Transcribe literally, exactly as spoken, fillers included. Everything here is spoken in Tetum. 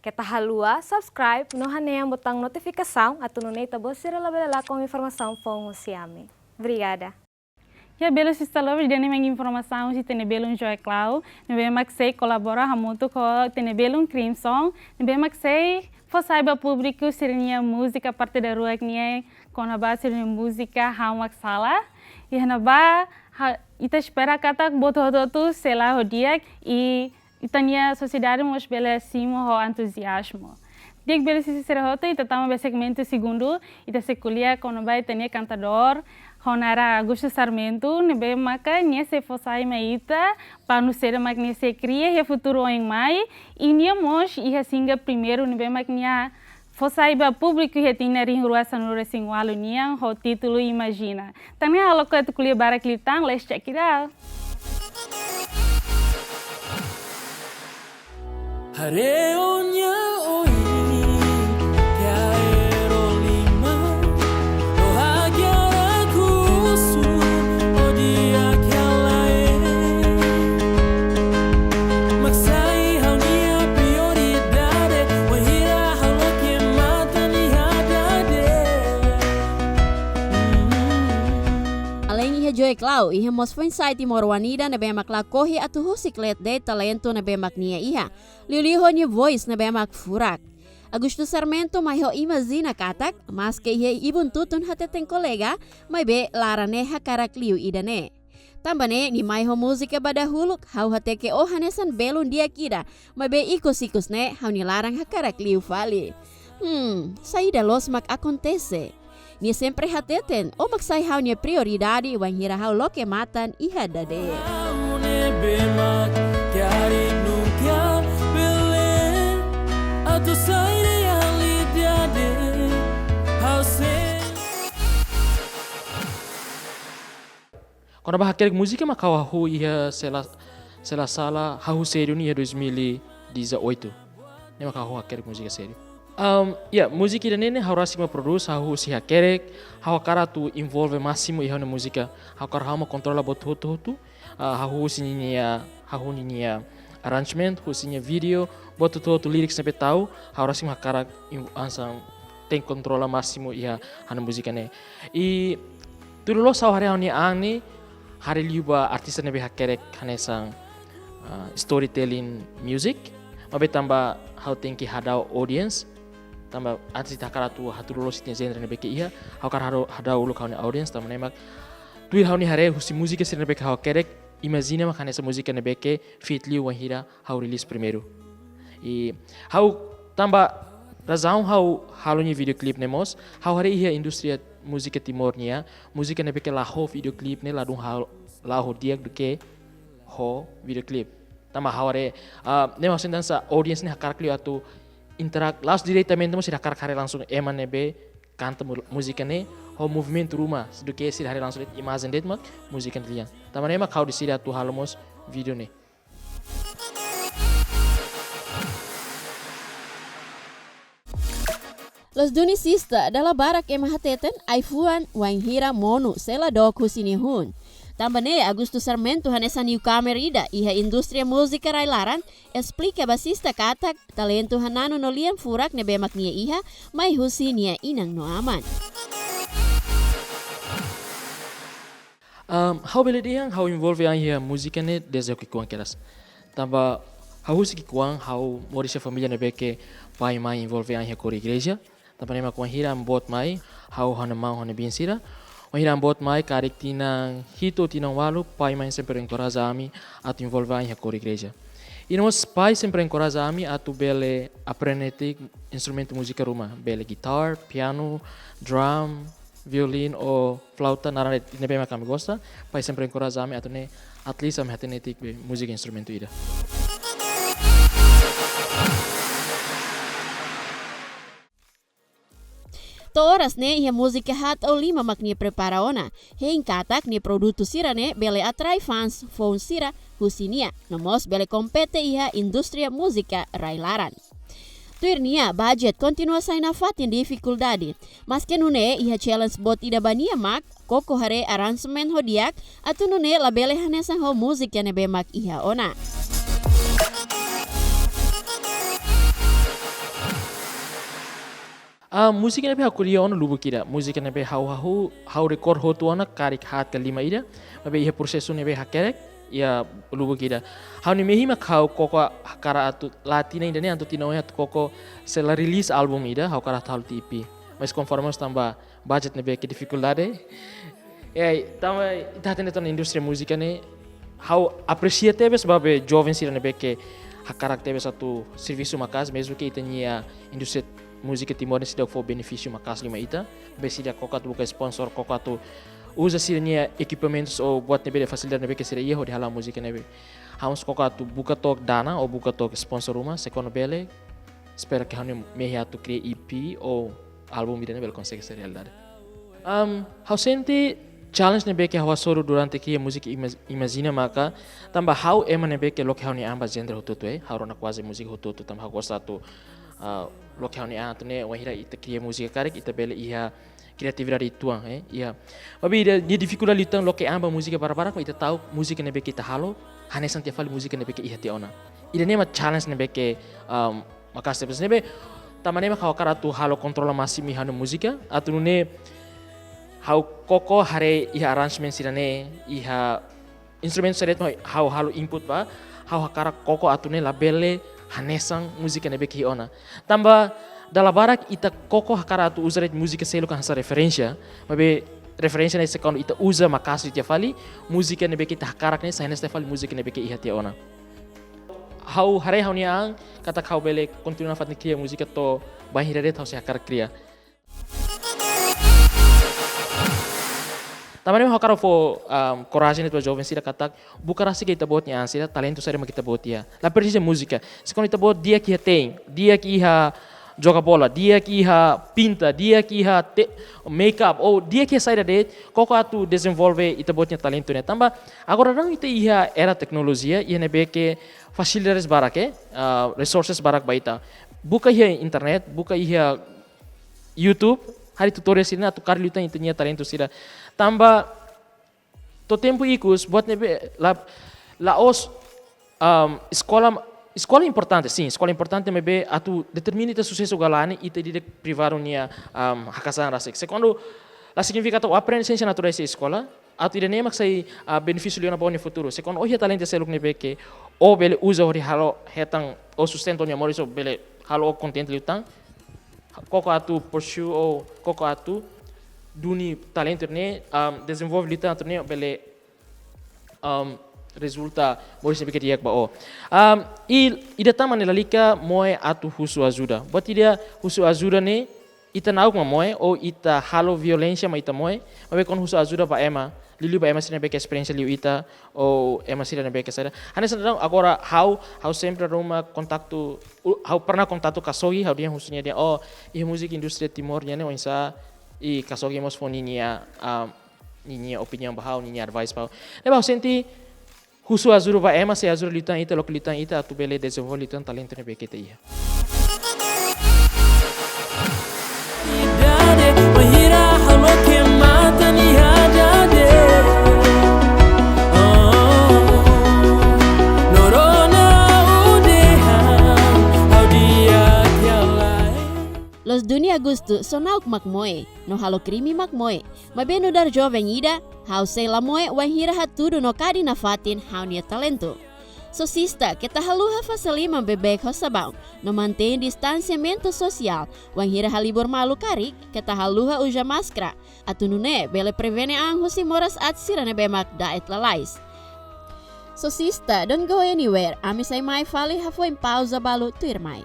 Keta haluha subscribe no hanehan botaun notifikasaun atu nune'e ita-boot sira labele lakon informasaun foun husi ami. Obrigada. Ya, belun sista Lourdes, ida-ne'e mak informasaun husi ita-nia belun Joy Clau, ne'ebé mak sei kolabora hamutuk ho ita-nia belun Crimson, ne'ebé mak sei fó sai ba públiku sira-nia múzika parte daruak nian, kona-ba sira-nia múzika Ha'u Mak Sala. Iha ne'ebá, ha, ita espera katak buat hotu-hotu sei la'o ho di'ak i ita-nia sosiedade mós bele simu ho entuziazmu. Di'ak, belun sista sira hotu, ita tama ba segmentu segundu, ita sei ko'alia kona-ba ita-nia kantadór ho naran Augusto Sarmento, ne'ebé maka nia sei fó sai mai ita panu saida mak nia sei kria iha futuru oin mai, i nia mós iha single primeiru ne'ebé mak nia fó sai ba públiku iha tinan rihun rua sanulu-resin-ualu nian ho títulu Imajina. Tan ne'e ha'u lakohi atu ko'alia barak liután, let's check it out. Haree ó-nia oin, ke'e ó-nia liman, ó hakarak husu ó-nia kalae. Mak sai ha'u-nia prioridade, wainhira ha'u loke matan iha dadeer. Alein iha Joy Clau, iha mós foin-sa'e timoroan ida ne'ebé mak lakohi atu husik leet de'it talentu ne'ebé mak nia iha. Liuliu ho nia voice ne'ebé mak furak. Augusto Sarmento mai ho Imajina katak, maske iha ibun tutun hateten kolega, maibé laran ne'e hakarak liu ida-ne'e. Tanba ne'e, nia mai ho múzika ba dahuluk, Ha'u Hateke Ó hanesan belun di'ak ida, maibé ikus-ikus ne'e, ha'u-nia laran hakarak liu fali. Hmm, saida loos mak akontese? Nia sempre hateten, ó mak sai ha'u-nia prioridade, wainhira ha'u loke matan iha dadeer. Ha'u ne'ebé mak karik nunka bele atu sai realidade, ha'u sei. Kona-ba hakerek múzika mak ha'u hahú iha, se la, se la sala, hahú sériu ne'e iha dois mil e dezoito. Ne'e mak ha'u hahú hakerek múzika sériu. Am, ya, múzika ida-ne'e ne'e ha'u rasik mak prodús, ha'u husi hakerek, ha'u hakarak atu envolve másimu iha ha'u-nia múzika, ha'u hakarak ha'u mak kontrola buat hotu-hotu, ah, ha'u husi ninia, ha'u ninia arrangement, husi nia vídeo, buat hotu-hotu, lyrics ne'ebé tau, ha'u rasik mak hakarak in-, hanesan tenke kontrola másimu iha ha'u-nia múzika ne'e. I tuir loloos ha'u haree ha'u-nia an ne'e, haree liu ba artista ne'ebé hakerek hanesan, ah, storytelling music, maibé tanba ha'u tenke hadau audience, tanba artista hakarak atu hatudu loloos ita-nia genre ne'ebé ke iha, ha'u hakarak hadau, hadau uluk ha'u-nia audience, tanba ne'e mak tuir ha'u-nia haree husi múzika sira ne'ebé ke ha'u hakerek, Imajina mak hanesan múzika ne'ebé ke fit liu wainhira ha'u release primeiru. I ha'u tanba razaun ha'u halo nia videoclip ne'e mós, ha'u haree iha indústria múzika Timor nian, múzika ne'ebé ke la'o ho videoclip ne'e ladún ha'u la'o ho di'ak duké ho videoclip. Tanba ha'u haree, ah, ne'e mak sente hanesan audience ne'e hakarak liu atu interact, la'ós diretamente, maibé sira hakarak haree langsung ema ne'ebé kanta mu-, múzika ne'e, ho movimentu ruma, duké sira haree langsung de'it imajen de'it mak múzika ne'e lian. Tanba ne'e mak ha'u deside atu halo mós vídeo ne'e. Loos duni sista, dala barak ema hateten, ai-fuan wainhira monu sei la dook husi nia hun. Tanba ne'e, Augusto Sarmento hanesan newcomer ida iha indústria múzika rai-laran, esplika ba sista katak, talentu hananu no lian furak ne'ebé mak nia iha, mai husi nia inan no aman. Am, ha'u bele dehan, ha'u envolve an iha múzika ne'e dezde ha'u ki'ikoan kedas. Tanba ha'u husi ki'ikoan, ha'u moris iha família ne'ebé ke pai mai envolve an iha kór igreja. Tanba ne'e mak wainhira ami boot mai, ha'u ho ha'u-nia maun ho ha'u-nia biin sira. Wainhira ami boot mai, karik tinan hitu, tinan ualu, pai mai sempre enkoraja ami atu envolve an iha kór igreja. I no mós pai sempre enkoraja ami atu bele aprende de'it instrumentu múzika ruma, bele gitar, piano, drum, violin ou flauta, naran de'it ne'ebé mak ami gosta, pai sempre enkoraja ami atu nune'e at least ami hatene de'it be múzika instrumentu ida. To'o oras ne'e iha múzika haat ou lima mak nia prepara ona. Hein katak nia produtu sira-ne'e bele atrai fans foun sira husi nia, no mós bele kompete iha indústria múzika rai-laran. Tuir nia, budget kontinua sai nafatin difikuldade. Maske nune'e iha challenge boot ida ba nia mak, koko haree arrangement ho di'ak, atu nune'e labele hanesan ho múzika ne'ebé mak iha ona. Ah, múzika ne'ebé ha'u kria ona lubuk ida. Múzika ne'ebé ha'u, ha'u, ha'u rekord hotu ona karik haat ka lima ida. Maibé iha prosesu ne'ebé hakerek, iha lubuk ida. Ha'u-nia mehi mak ha'u koko hakarak atu la tinan ida-ne'e atu tinan oin atu koko sei la release álbum ida, ha'u hakarak atu halo tiha E P. Mas konforme mós tanba budget ne'ebé ke difikuldade. Eh, tanba ita hatene tan indústria múzika ne'e, ha'u apresia tebes ba be joven sira ne'ebé ke hakarak tebes atu servisu maka'as, mezmu ke ita-nia indústria múzika Timor ne'e seidauk fó benefísiu maka'as liu mai ita, be sira koko atu buka sponsor, koko atu uza sira-nia ekipamentus ou buat ne'ebé, fasilidade ne'ebé ke sira iha hodi hala'o múzika ne'ebé. Ha'u mós koko atu buka took dana ou buka took sponsor ruma, se kuandu bele, espera ke ha'u-nia mehi atu kria E P ou álbum ida ne'e bele konsege sai realidade. Am, ha'u sente challenge ne'ebé ke ha'u hasoru durante kria múzika ima-, imajina maka, tanba ha'u ema ne'ebé ke loke ha'u-nia an ba genre hotu-hotu, eh, ha'u rona kuaze múzika hotu-hotu, tanba ha'u gosta atu, ah, loke ha'u-nia an atu ne'e, wainhira ita kria múzika karik, ita bele iha kriatividade uitoan, eh, iha. Maibé ida, nia difikuldade liután loke an ba múzika barak-barak, mak ita ta'uk múzika ne'ebé ke ita halo, hanesan tiha fali múzika ne'ebé ke iha tiha ona. Ida-ne'e mak challenge ne'ebé ke, am, maka'as tebes ne'ebé, tanba ne'e mak ha'u hakarak atu halo kontrola másimu iha ha'u-nia múzika, atu nune'e ha'u koko haree iha arrangement sira-ne'e, iha instrumentu sira de'it mak ha'u halo input ba, ha'u hakarak koko atu nune'e labele hanesan múzika ne'ebé ke iha ona. Tanba dala barak ita koko hakarak atu uza de'it múzika seluk hanesan referénsia, maibé referénsia ne'e se kuandu ita uza maka'as tiha fali, múzika ne'ebé ke ita hakarak ne'e sai hanesan tiha fali múzika ne'ebé ke iha tiha ona. Ha'u haree ha'u-nia an, katak ha'u bele kontinua nafatin kria múzika to'o bainhira de'it ha'u sei hakarak kria. Tanba ne'e ha'u hakarak fó, um, korajen ba joven sira katak, buka rasik ita-boot nia an sira, talentu saida mak ita-boot iha. La presiza múzika. Se kuandu ita-boot di'ak iha te'in, di'ak iha joga bola, di'ak iha pinta, di'ak iha te-, make up, ou di'ak iha saida de'it, koko atu dezenvolve ita-boot nia talentu ne'e. Tanba agora daudaun ita iha era teknolojia, iha ne'ebé ke fasilidades barak, eh, ah, resources barak ba ita. Buka iha internet, buka iha YouTube, haree tutorial sira-ne'e atu kaer liután ita-nia talentu sira. Tanba to'o tempu ikus, buat ne'ebé la, la'ós, um, eskola, eskola importante, sin, eskola importante maibé atu determina ita susesu ka lae ne'e, ita ida-idak privadu nia, um, hakaas an rasik. Se kuandu la signifika atu aprende siénsia naturais iha eskola, atu ida-ne'e mak sai, ah, benefísiu liu ona ba ó-nia futuru. Se kuandu ó iha talentu seluk ne'ebé ke ó bele uza hodi halo hetan ou sustenta ó-nia moris ou bele halo ó kontente liután, koko atu pursue ou koko atu duni talentu ne'e, um, dezenvolve liután atu nune'e bele, um, rezulta moris ne'ebé ke di'ak ba ó. Um, i ida tan mak ne'e lalika moe atu husu ajuda. Buat ida husu ajuda ne'e, ita na'ok mak moe, ou ita halo violénsia mak ita moe, maibé kuandu husu ajuda ba ema, liuliu ba ema sira ne'ebé ke esperiénsia liu ita, ou ema sira ne'ebé ke saida. Hanesan daudaun agora ha'u, ha'u sempre ruma kontaktu, u-, ha'u pernah kontaktu Kasogi, ha'u dehan husu nia dehan, oh, iha múzika indústria Timor nian ne'e oinsá, i Kasogi mós fó ninia, ah, ninia opiniaun ba ha'u, ninia advice ba ha'u. Ne'ebé ha'u sente, husu ajuda ba ema, sei ajuda liután ita, loke liután ita, atu bele dezenvolve liután talentu ne'ebé ke ita iha. Idade, wainhira ha'u loke matan iha dade. Oh, lorona udehan, ha'u di'ak iha lae. Loos duni Agostu, só na'ok mak moe, no halo krime mak moe. Maibé nu'udar joven ida, ha'u sei la moe wainhira hatudu no kadi nafatin ha'u-nia talentu. Só sista, keta haluha fase liman beibeik ho sabaun, no mantein distansiamentu sosiál, wainhira halibur malu karik, keta haluha uza máskara, atu nune'e bele prevene an husi moras aat sira ne'ebé mak da'et lalais. Só sista, don't go anywhere, ami sai mai fali hafoin pauza balu tuirmai.